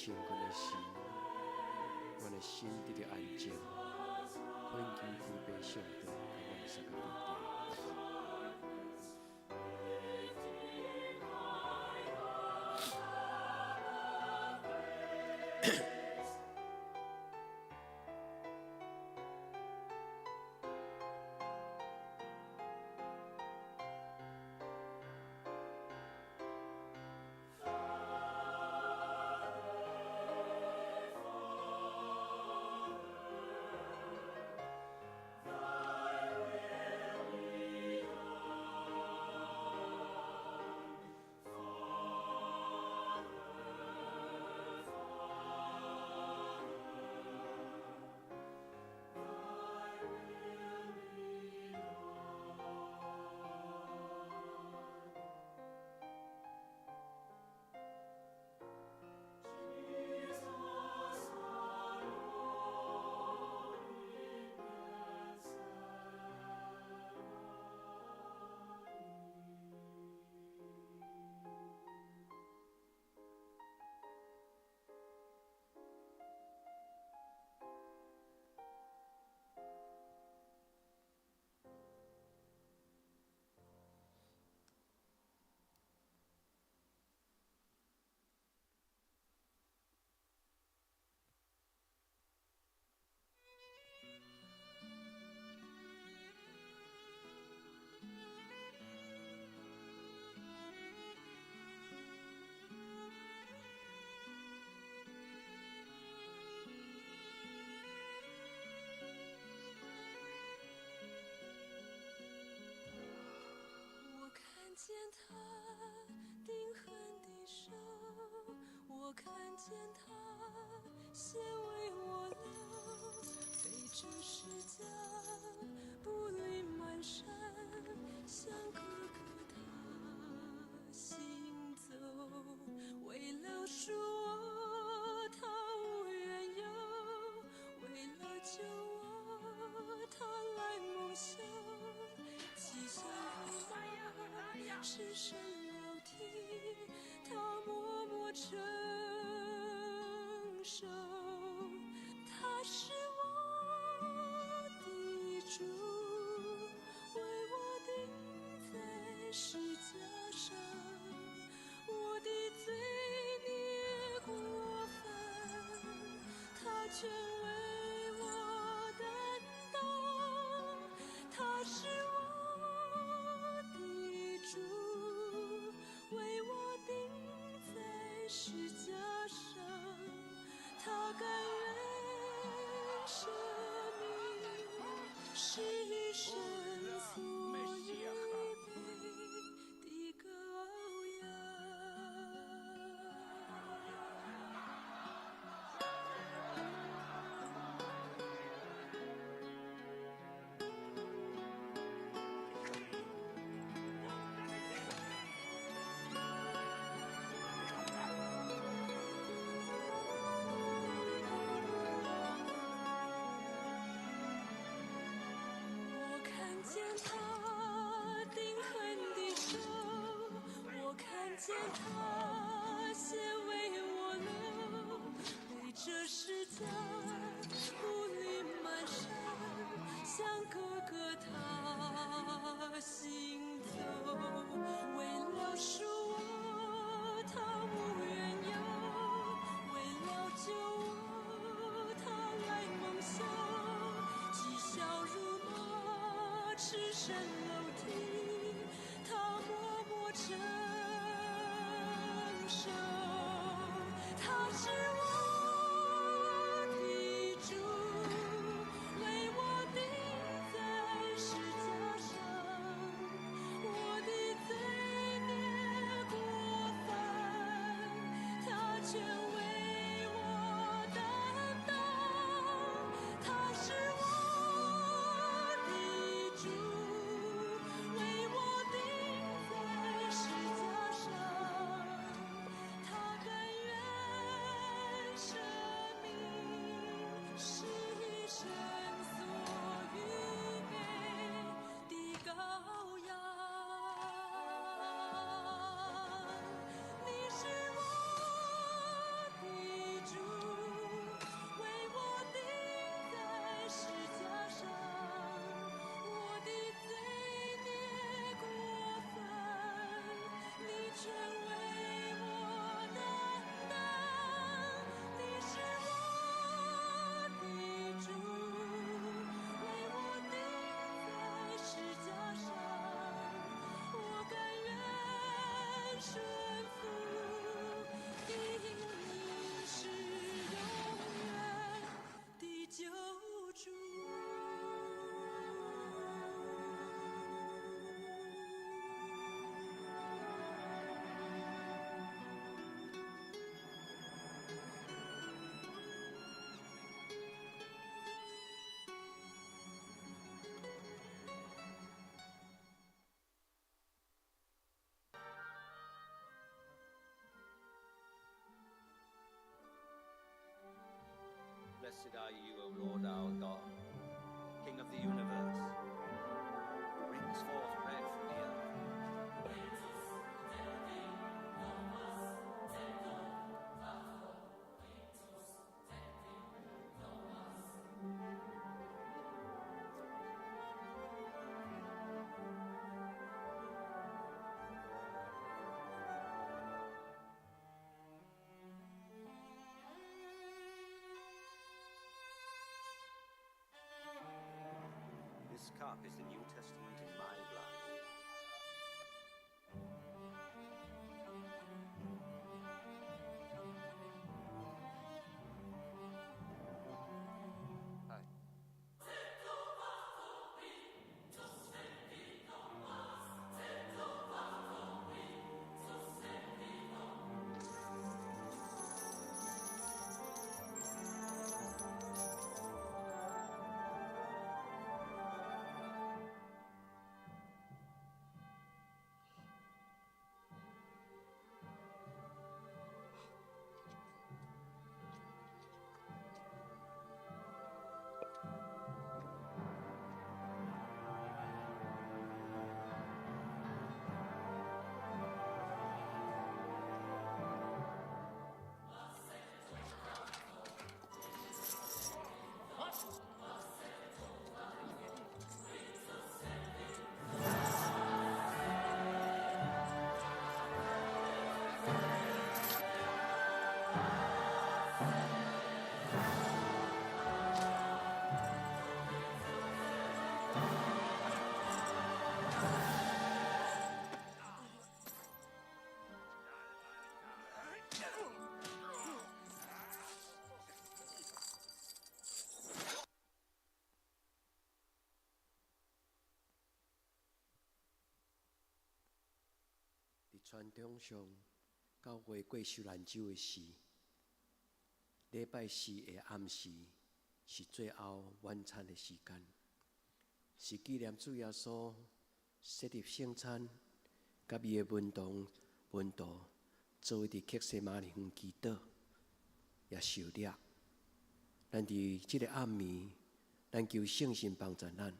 穿困的時，阮的心得著安靜，懇求天父上帝，共阮相佮對齊。我看見他釘痕的手，我看見他血為我流，背著十架步履蹣跚，向各各他行走，為了贖我，他無緣由，為了救我，他來蒙羞。豈像如馬赤身露體，他默默承受。他是我的主，為我釘在十架上，我的罪孽過犯，他全為我擔當。他是我的主，為我釘在十架上，他甘願捨命，是神所預備的羔羊。我看見他釘痕的手，我看見他血為我流，背著十架步履蹣跚，向各各他行走，為了贖我，他無緣由，為了救我，他來蒙羞，譏笑辱罵，赤身露體，他默默承受。他是我的主，為我釘在十架上，我的罪孽過犯，他全為我擔當。他是我的主，為我釘在十架上，他 Blessed are you, O Lord our God, King of the universe, who brings forth bread from the earth. This cup is the New Testament in my blood. 係。伫傳統上，教會過受難週的時，禮拜四的暗時是最後晚餐的時間，是紀念主耶穌設立聖餐，佮伊的門徒做伙佇客西馬尼園祈禱，也受掠。咱佇這个暗暝，咱求聖神幫助咱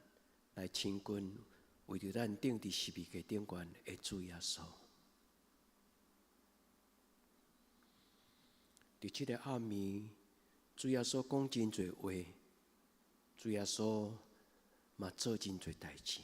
來親近為著咱釘佇十字架頂懸的主耶穌。佇這个暗暝，主耶穌講真濟話，主耶穌嘛做真濟代誌。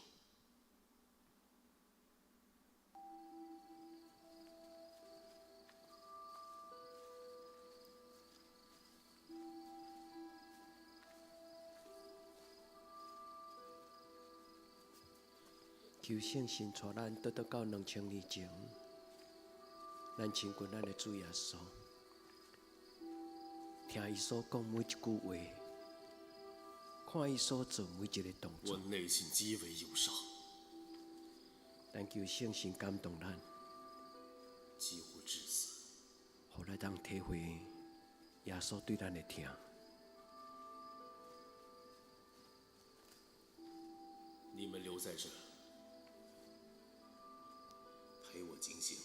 求聖神帶咱倒轉到2000年前，咱親近咱的主耶穌，聽伊所講每一句話，看伊所做每一个動作。我內心極為憂傷。咱求聖神感動咱，幾乎致死。予咱當體會耶穌對咱的疼。你們留在這，陪我警醒。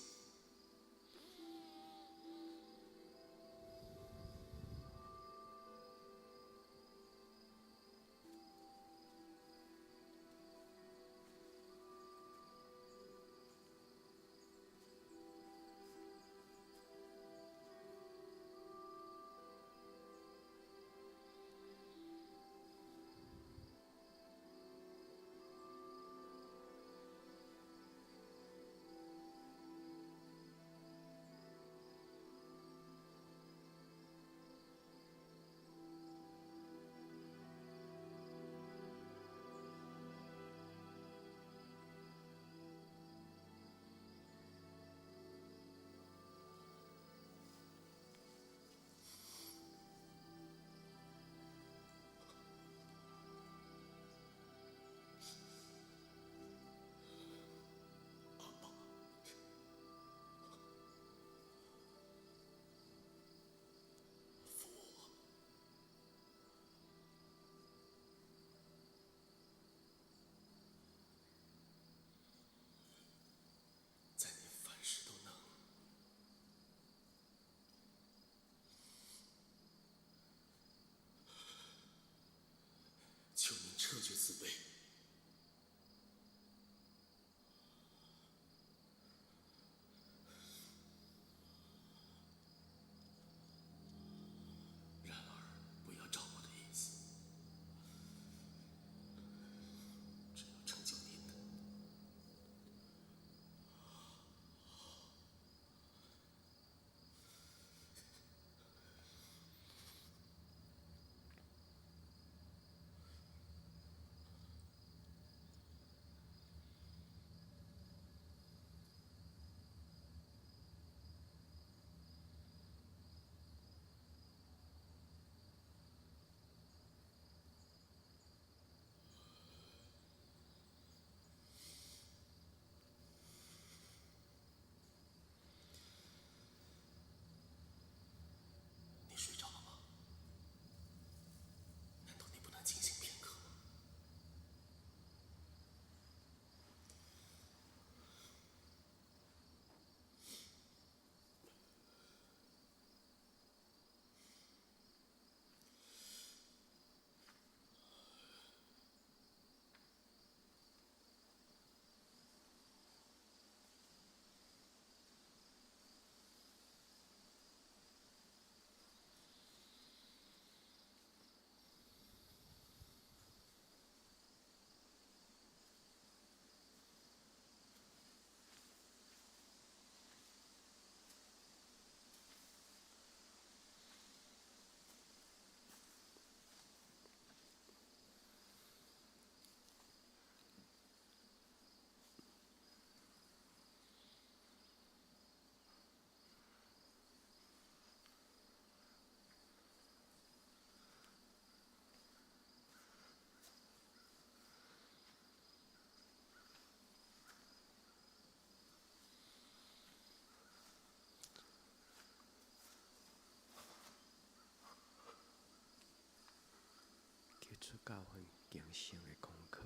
出教訓更生的功課。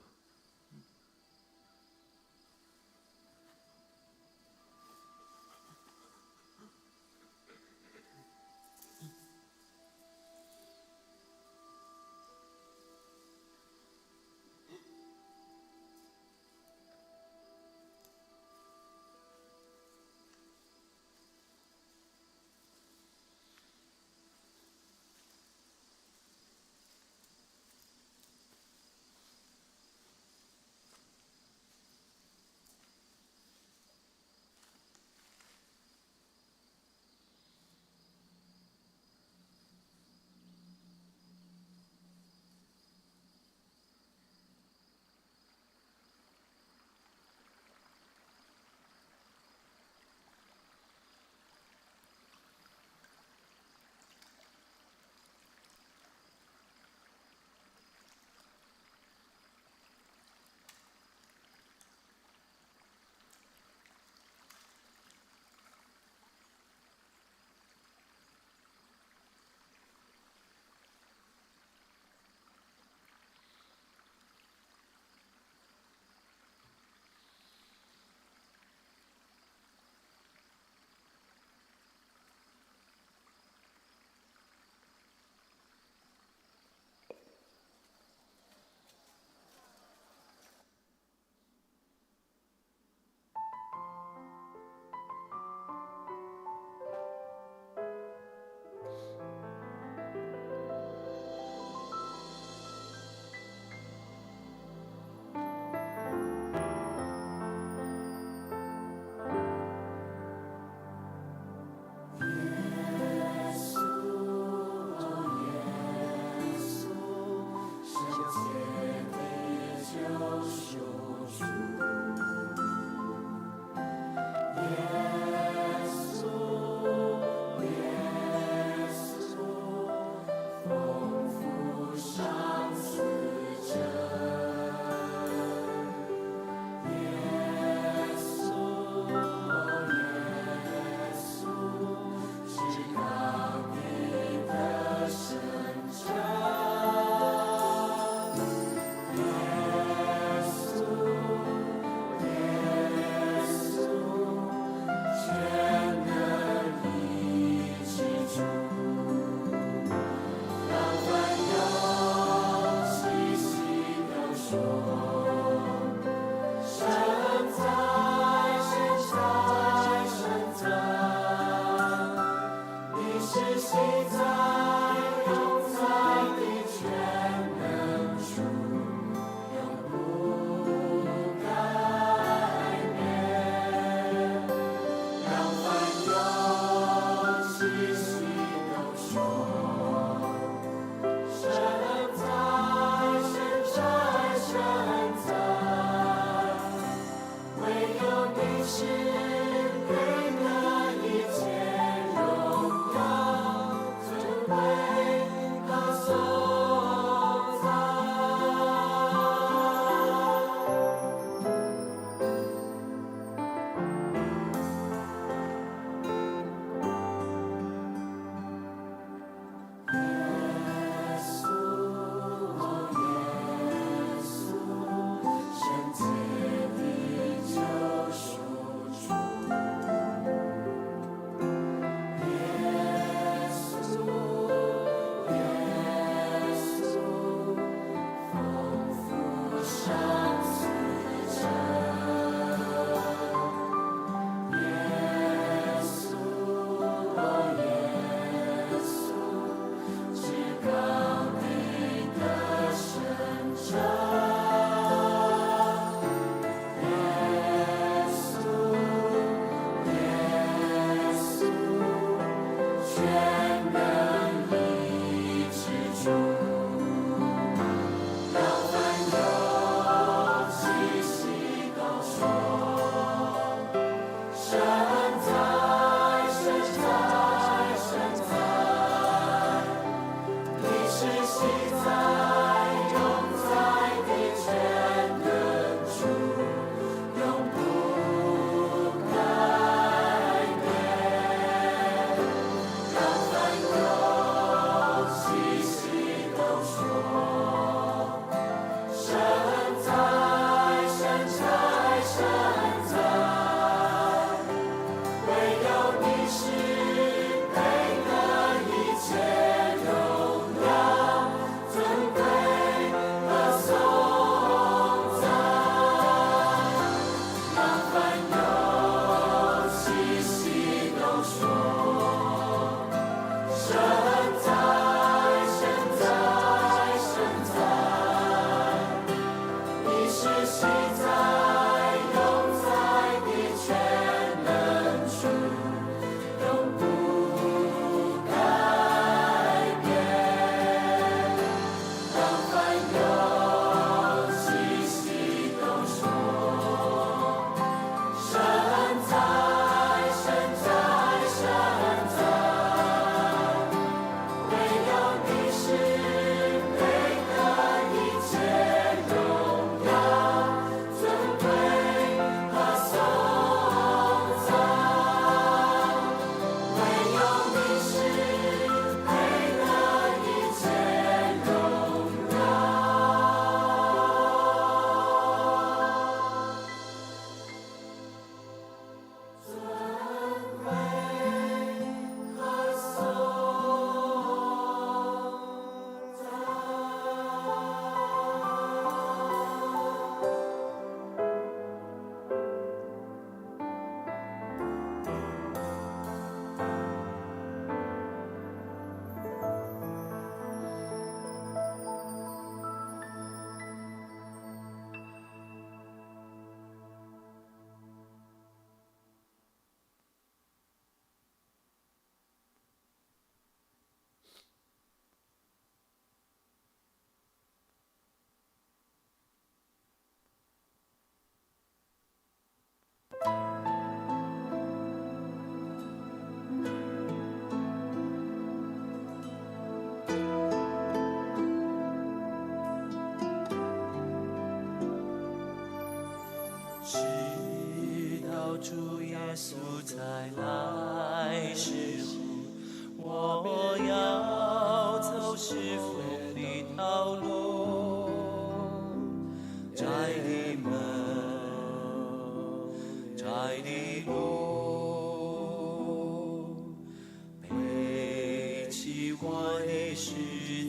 十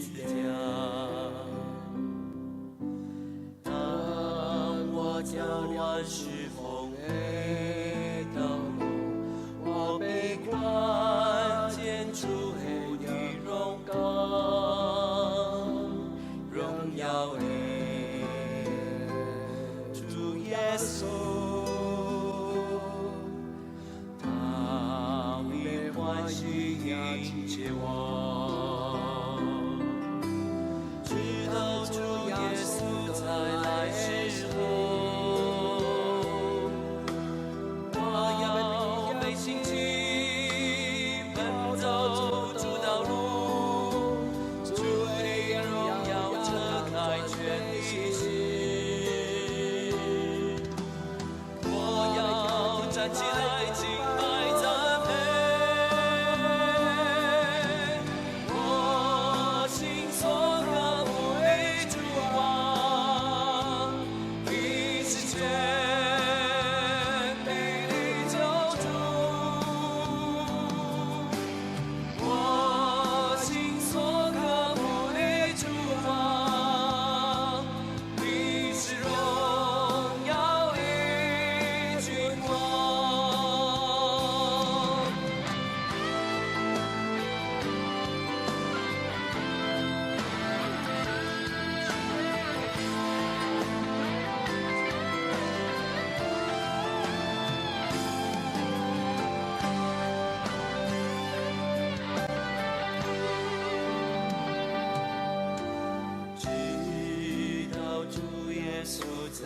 字架。當我走完侍奉的道路，我必看見主的榮光，榮耀的主耶穌，他必歡喜迎接我，直到主耶穌再來時候，我要背興起，奔走主道路，主的榮耀遮開全地時，我要站起來敬拜讚美，我心所渴慕的主啊，你是全地的救主。我心所渴慕的主啊，你是榮耀的君王。直到主耶穌再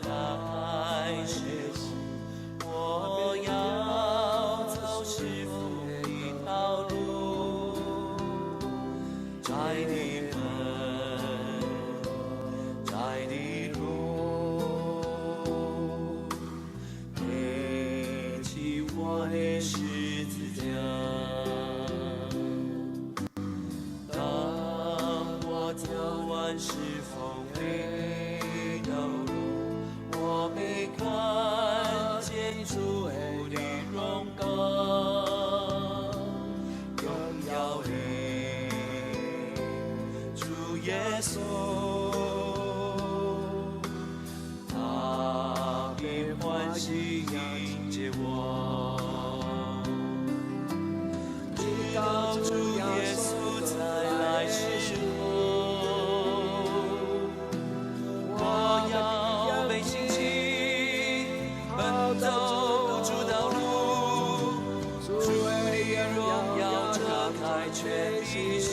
來時候，我要走侍奉的道路，窄的門，窄的路，背起我的十字架。當我走完侍奉的道路，我必看見主的榮光，榮耀的主耶穌，他必歡喜迎接我。直到主耶穌再來時候，我要背興起，奔走主道路，主的榮耀遮開全地時，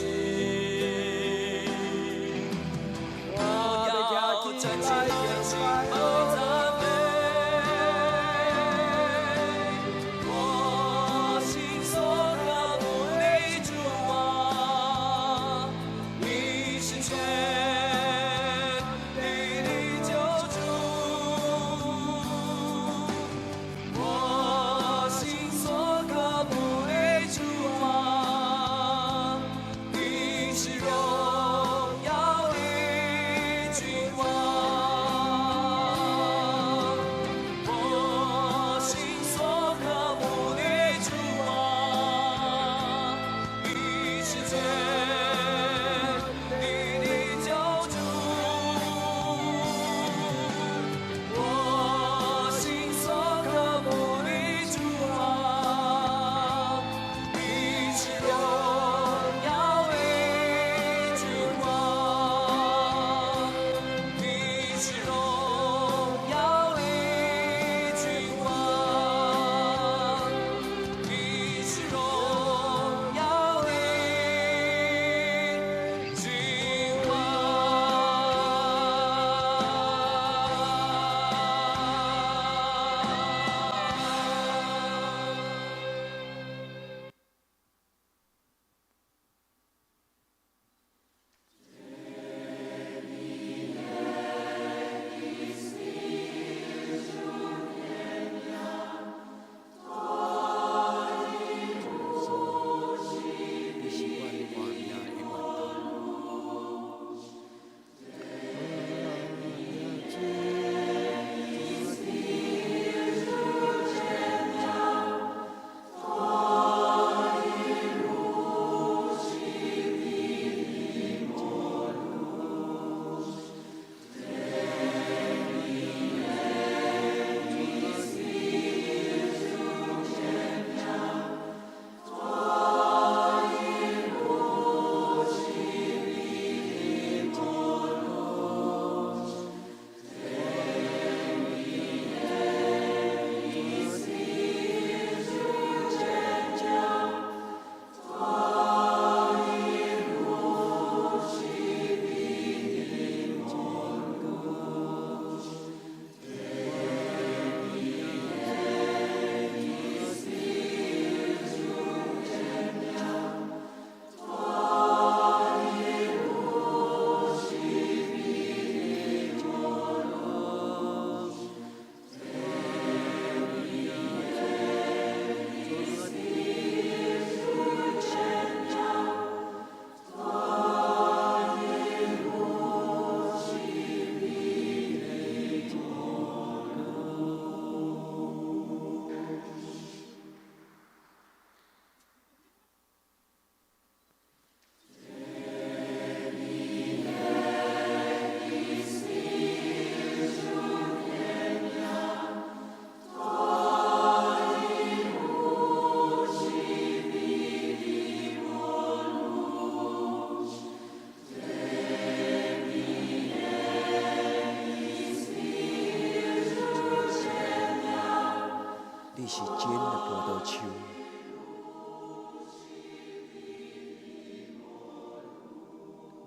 手。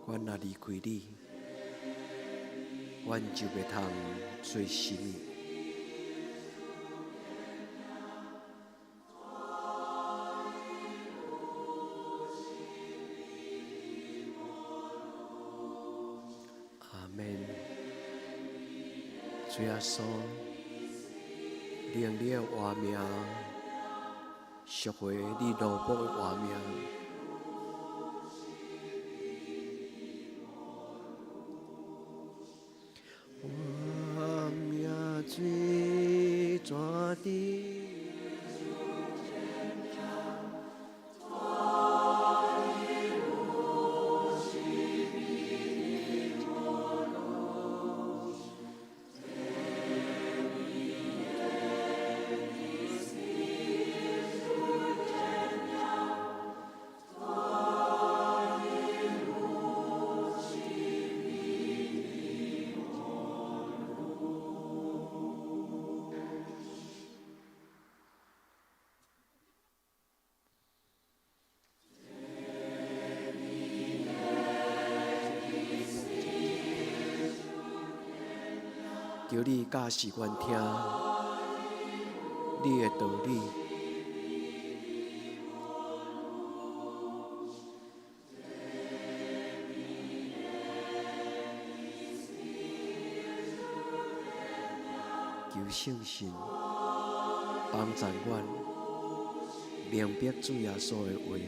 阮若离开你，阮就袂通做啥物。阿们。主耶稣，你用你的活命赎回你奴僕的活命。活命水泉池。求你教示阮听你的道理。求圣神帮助阮明白主耶稣的话。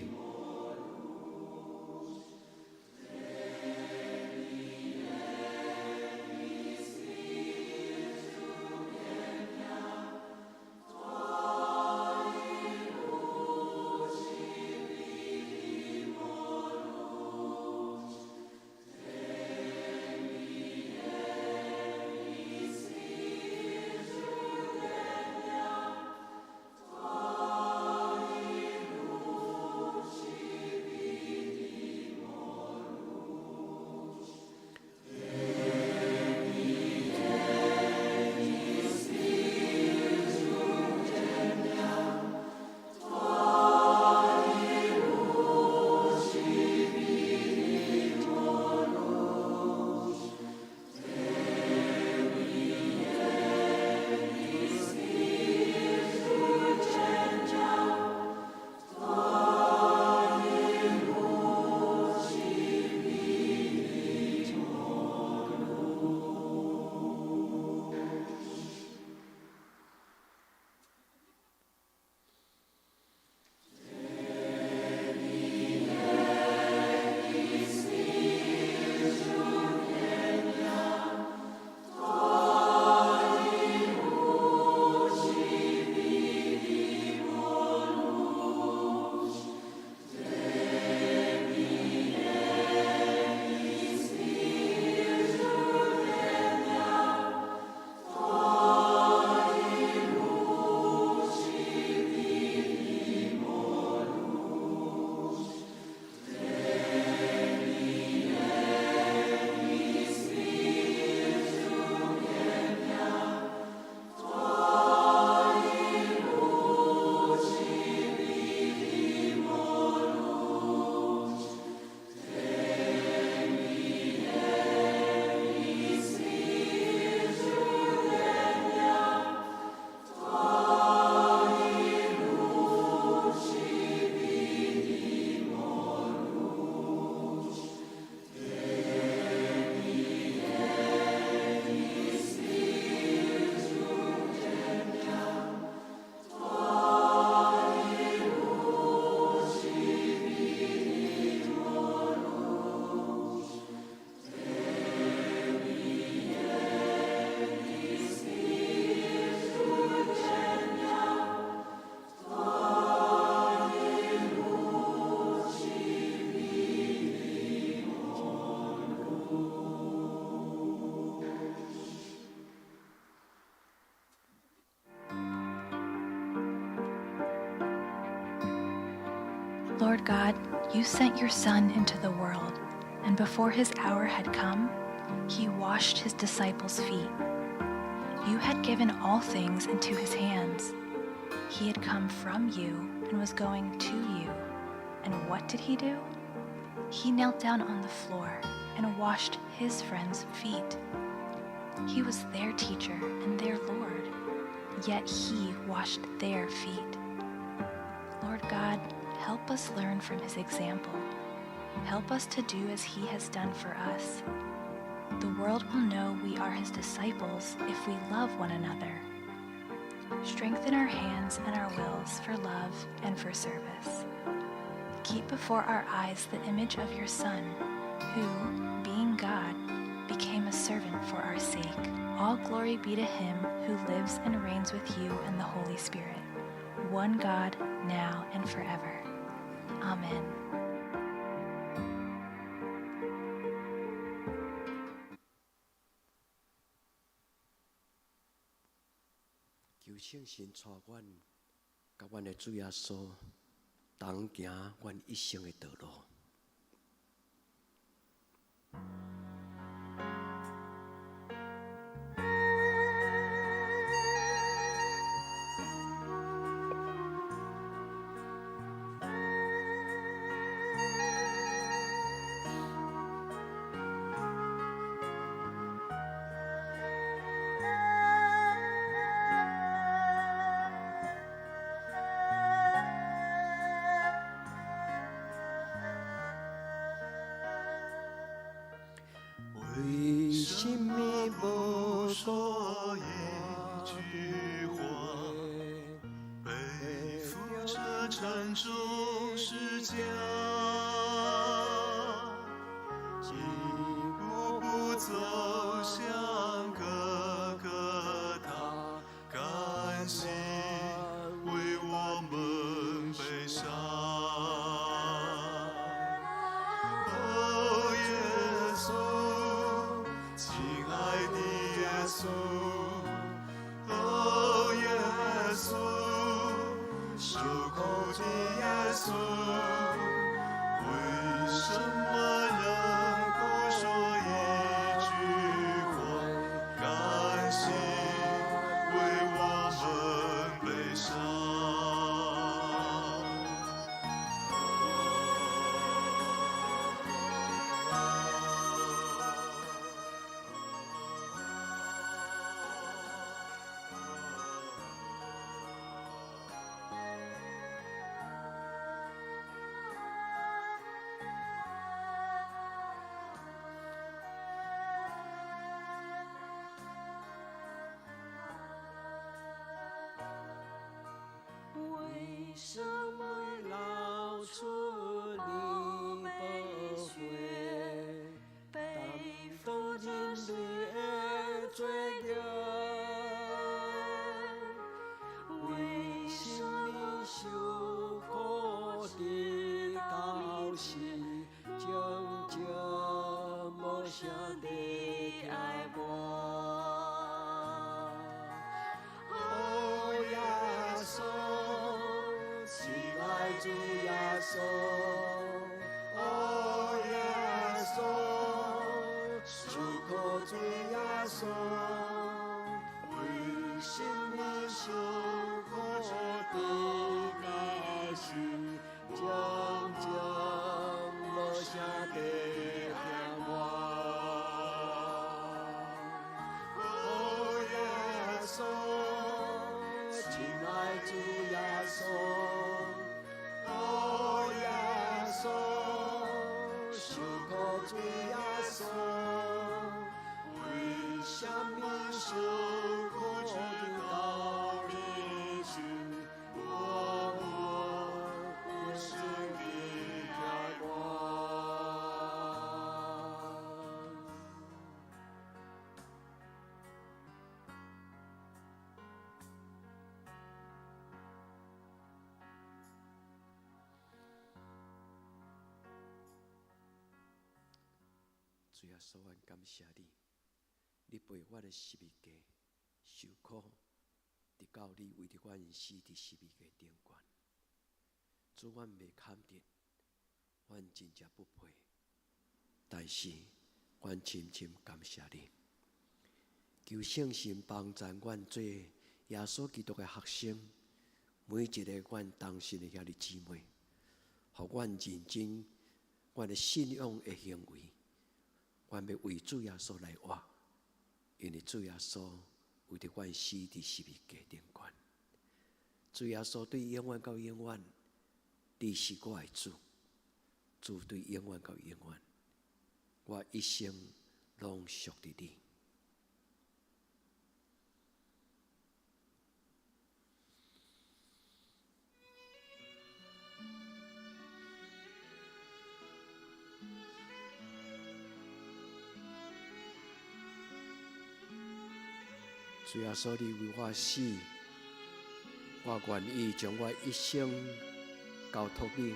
Lord God, you sent your Son into the world, and before his hour had come, he washed his disciples' feet. You had given all things into his hands. He had come from you and was going to you. And what did he do? He knelt down on the floor and washed his friends' feet. He was their teacher and their Lord, yet he washed their feet. Lord God, help us learn from his example. Help us to do as he has done for us. The world will know we are his disciples if we love one another. Strengthen our hands and our wills for love and for service. Keep before our eyes the image of your Son, who, being God, became a servant for our sake. All glory be to him who lives and reigns with you and the Holy Spirit, one God, now and forever. Amen. 求聖神帶阮，佮阮的主耶穌同行阮一生的道路。為什麼無說一句話，背負著沉重十架，一步步走向各各他，甘心為我們背上。哦，耶穌，親愛的耶穌，哦，耶穌，受苦的耶穌，為什麼仍不說一句話？甘心為我們背上。為什麼流出你寶血，背負著人類的罪孽？為什麼受苦直到死，靜靜無聲地疼我？哦，耶穌，親愛主耶穌，哦，耶穌，受苦主耶穌，為什麼受苦直到死，靜靜無聲地疼我？哦，耶穌，親愛主耶穌，哦，耶穌，受苦主耶穌，為什麼受苦直到死，我無聲地疼我？主耶穌，阮感謝你，你背我的十字架受苦，直到你為著阮死佇十字架頂懸。主，阮袂堪得，阮真正不配，但是阮深深感謝你。求聖神幫助阮做耶穌基督的學生，每一个阮同信的兄弟姊妹，予阮認真阮的信仰的行為，阮欲為主耶穌來活，因為主耶穌為著阮死佇十字架頂懸。主耶穌對永遠到永遠，你是我的主，主對永遠到永遠，我一生攏屬佇你。主耶穌，你為我死，我願意將我一生交託你。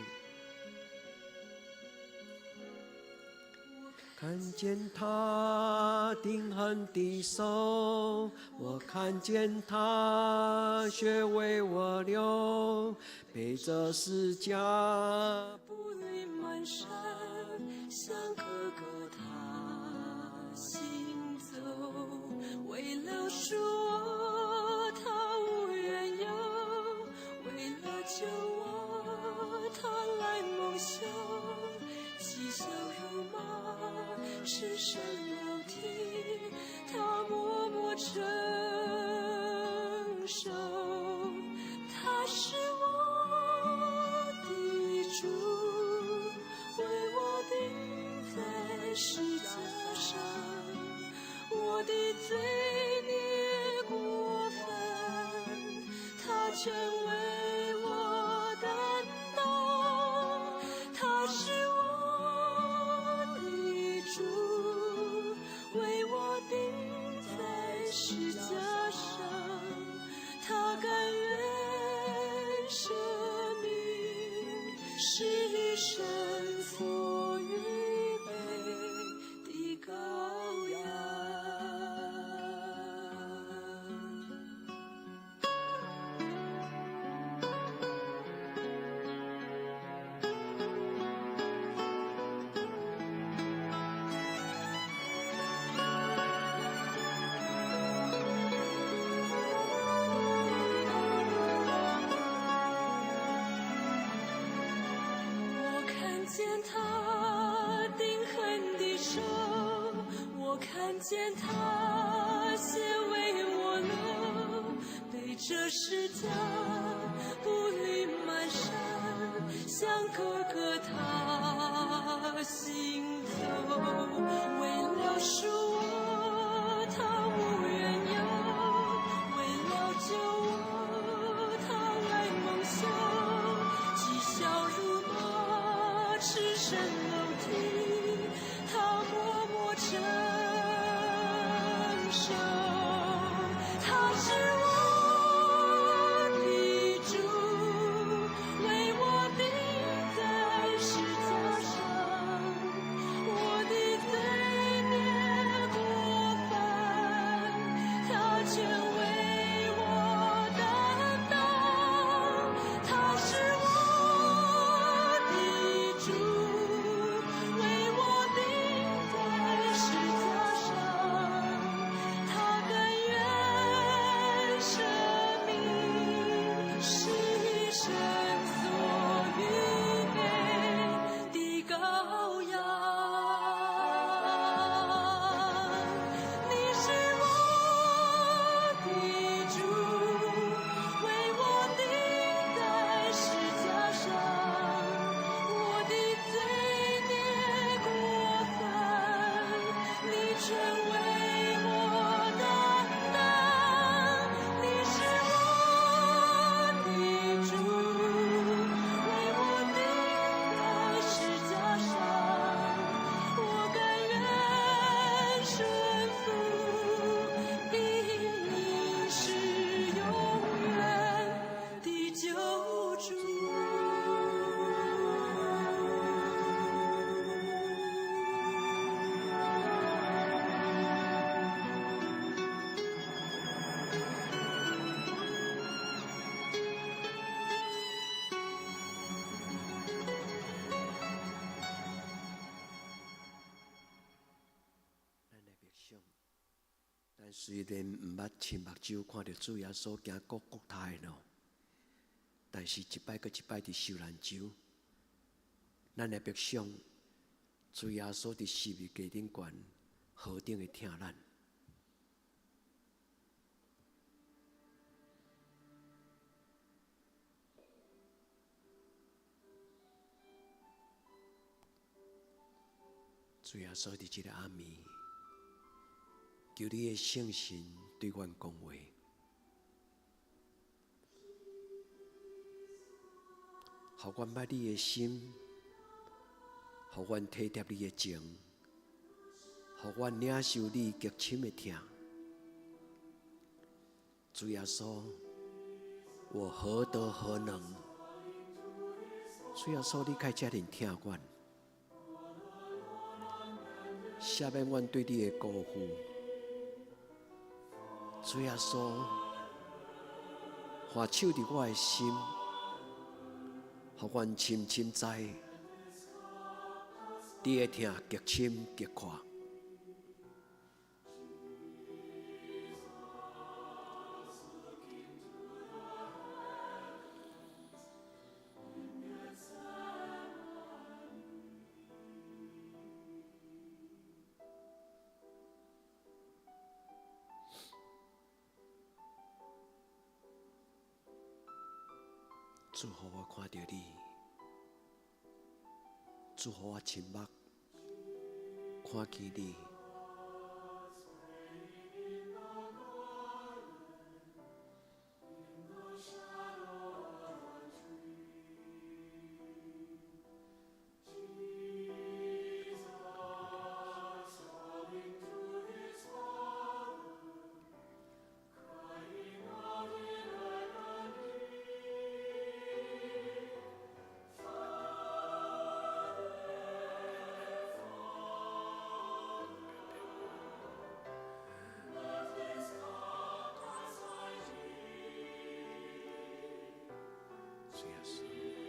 看見他釘痕的手，我看見他血為我流，背著十架。步履蹣跚，向各各他行走，為了贖我，他無緣由；為了救我，他來蒙羞。譏笑辱罵，赤身露體，他默默承受。他是我的主，為我釘在十架上，我的罪孽過犯，他全為我擔當。他是我的主，為我釘在十架上，他甘願捨命，是神所預備的羔羊。我看見他釘痕的手，我看見他血為我流，背著十架步履蹣跚，向各各他行走，為了贖我，他無緣由；為了救我，他來蒙羞。譏笑辱罵，赤身露體，他默默承受。他是我的主，為我釘在十架上，我的罪孽過犯，他全為我擔當。他是我的主，為我釘在十架上，他甘願捨命，是神所預備的羔羊。你是我的主，為我釘在十架上，我的罪孽過犯，你全為我擔當。你是我的主，為我釘在十架上，我甘願順服，因你是永遠的救主。咱來默想，咱雖然毋捌親目睭看著主耶穌行各各他的路，但是一擺閣一擺佇受難周，咱來默想主耶穌佇十字架頂懸何等的疼咱。主耶穌佇這个暗暝，求你的聖神對阮講話，予阮捌你的心，予阮體貼你的情，予阮領受你極深的疼。主耶穌，我何德何能？主耶穌，你該這爾疼阮，赦免阮對你的辜負。主耶穌，還手佇我的心，予阮深深知，你的疼極深極闊。主，予我看著你，主，予我親目看見你。主耶穌，感謝你。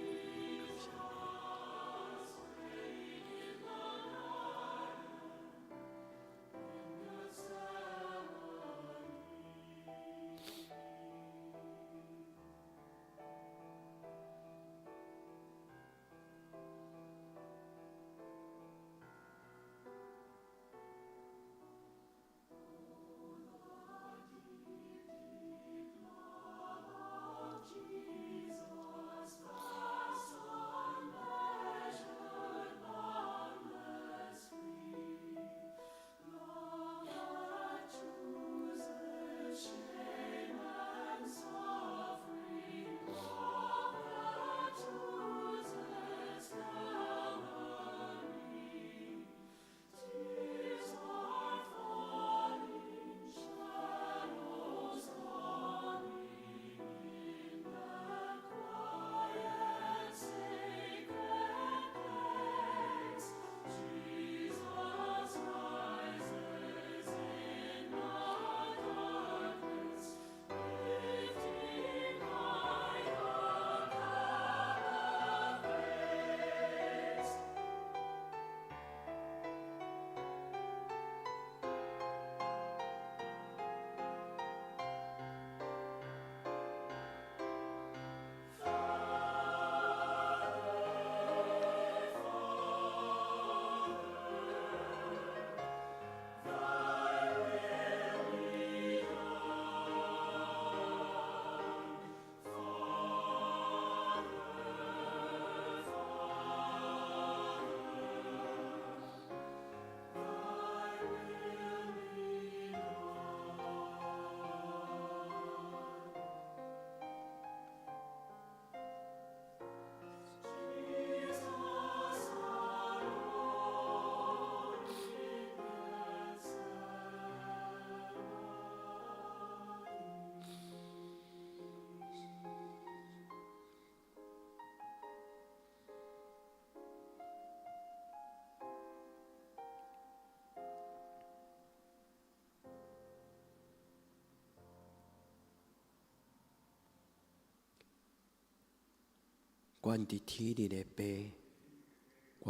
願佇天頂的父，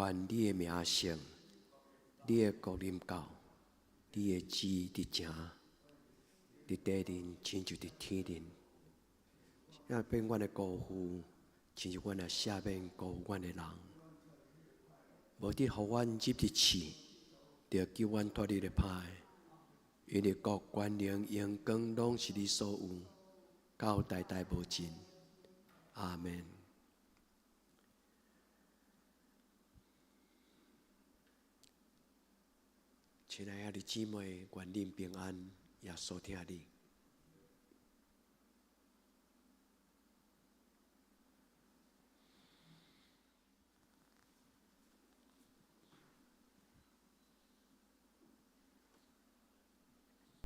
願你的名聖，你的國臨到，你的旨意佇成，佇地頂親像佇天頂。也變阮的辜負，親像阮也赦免辜負阮的人。無得予阮入佇試，著救阮脫離咧歹。因為國權能榮光攏是你所有，到代代無盡。阿門。親愛的姊妹，願恁平安，耶穌疼你。